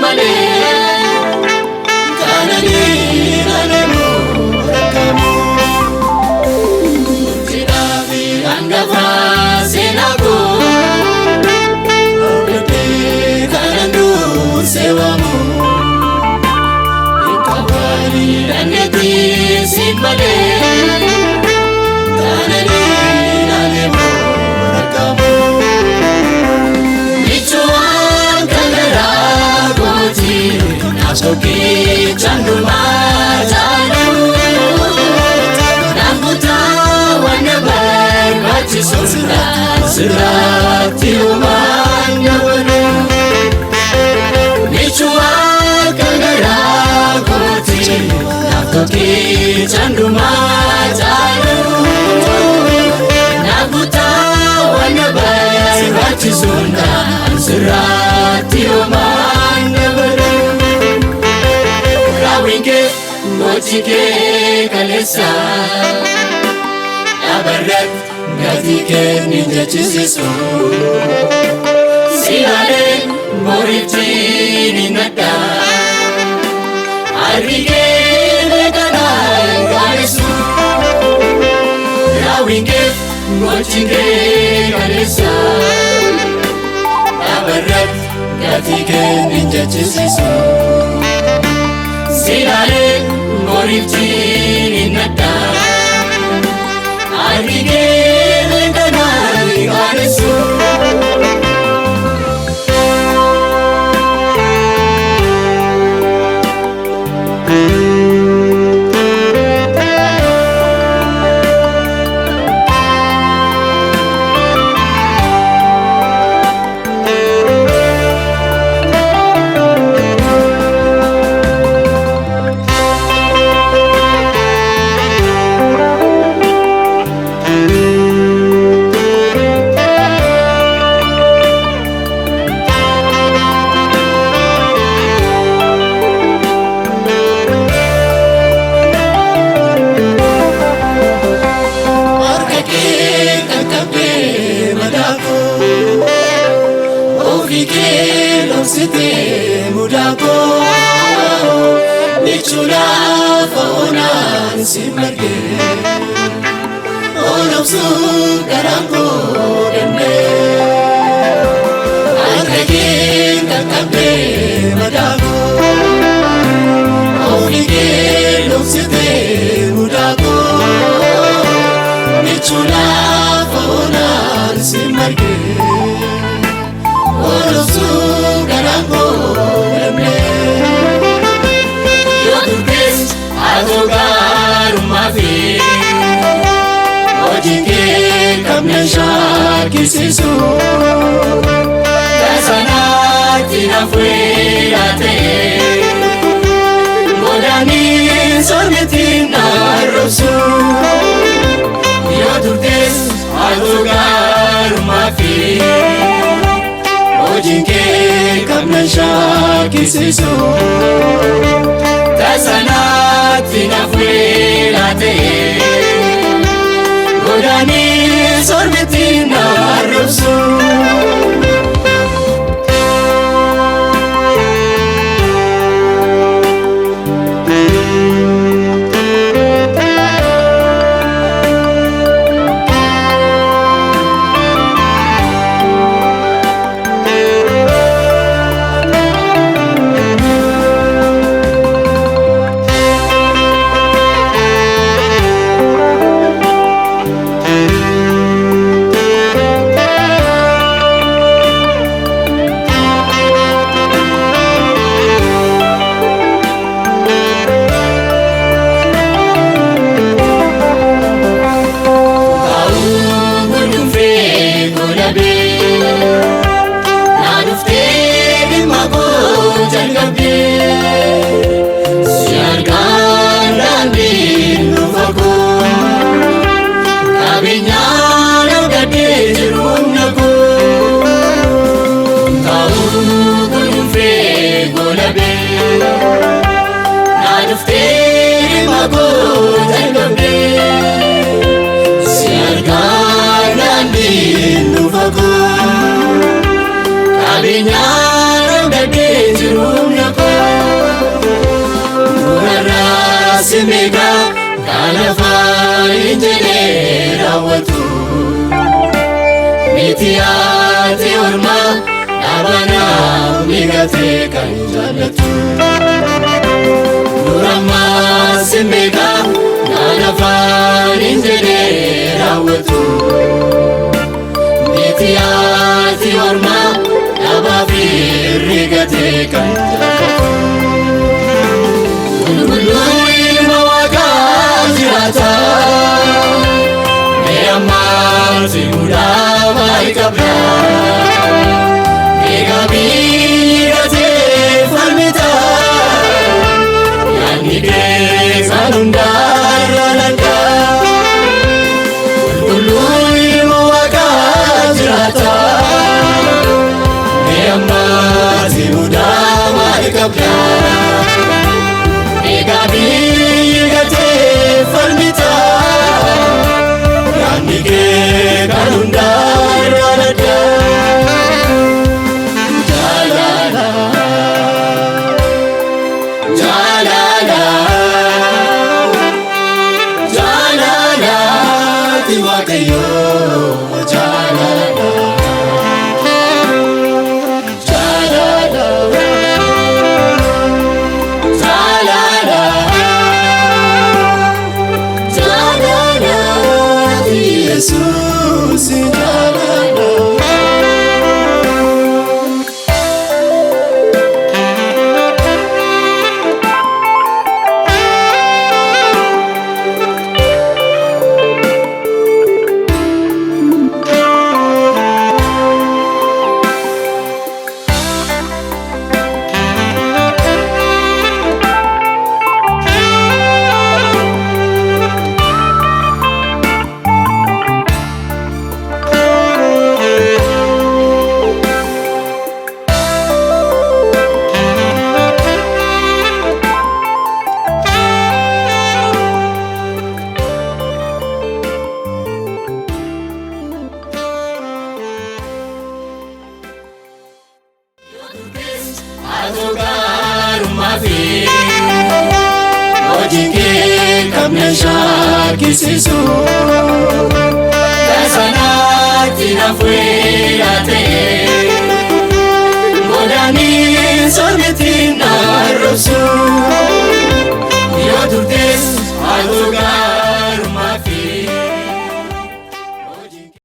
malee kananii naleemu rakkamu. Murtiidhaafi hangafaa seenaa koo hordofee kanan dursee waamu. Hin dandeettii si malee kananii naleemu rakkamu. Michuuwwan kan garaa kooti naaf tokkicha hundumaa caalu. Naaf kutaa waan na barbaachisu sirraatti uumaan dabalu. Michuuwwan kan garaa kooti naaf tokkicha hundumaa caalu. Naaf kutaa waan na barbaachisu sirraatti uumaan dabalu. Raawwiin kee gochi kee kaleessa dhabarratti gatii kee ni jechisiisu. Silaalee boriitti ni nadha harri kee beekanaa gaarisu. Raawwiin kee gochi kee kaleessa dhabarratti gatii kee ni jechisiisu. Silaalee boriitti ni nadha harri kee beekanaa gaarisu. Harka kee qaqqabdee madaa koo ofii kee dhoksitee mudaa koo michuudhaaf onaan si margee oolobsuu garaan koo danda'e. Harka kee qaqqabdee madaa koo ofii kee dhoksitee mudaa koo. Michuudhaaf onaan si margee oolobsuu garaan koo danda'e. Yoo turtes haa gaarummaa fi hojii kee qabna shaakisiisu. Tasaanaatti naaf ta'e godaanii sormitti na arrabsu. Yoo turtes haa gaarummaa fi hojiin kee qabna shaakisiisu. Tasaanaatti naaf ta'e godaanii sormitti na arrabsu. Kaa'uu gudunfee godhabee naa dhuftee dhimma koo jalqabdee si argaan daandiin dhufa koo qabeenyaan argadhee jiru humna koo. Kaa'uu gudunfee godhabee naa dhuftee dhimma koo jalqabdee. Si argaan daandiin dhufa koo qabeenyaan argadhee jiru humna Simbeekaa kan afaan jedhee raawwatu. Miti haati ormaa dhaabanaa miidhagee kan jaallatu. Durammaa simbeekaa kan afaan jedhee raawwatu. Miti haati ormaa dhaabaa fi rigatee kan jaallatu. Qulqulluu ilma waaqaa jiraata. Mee ammaati mudaa maal qabda? Egaa biyyi falmita. Yaadni kee kan hundaarra ladda. Qulqulluu ilma waaqaa jiraata. Mee ammaati mudaa maal qabda? Egaa biyyi falmita. Yaadni kee kan hundaarra ladda. Jaalala, jaalala, jaalala, ti Waaqayyoo jaalala. Jaalala, jaalala, jaalala, ti Yesuus jaalala. Atu gaarummaa fi hojii kee qabna shaakisiisu. Tasanaatti nafuudha ta'e godaanii sormitti naarrobsu. Yoo turtes atu gaarummaa.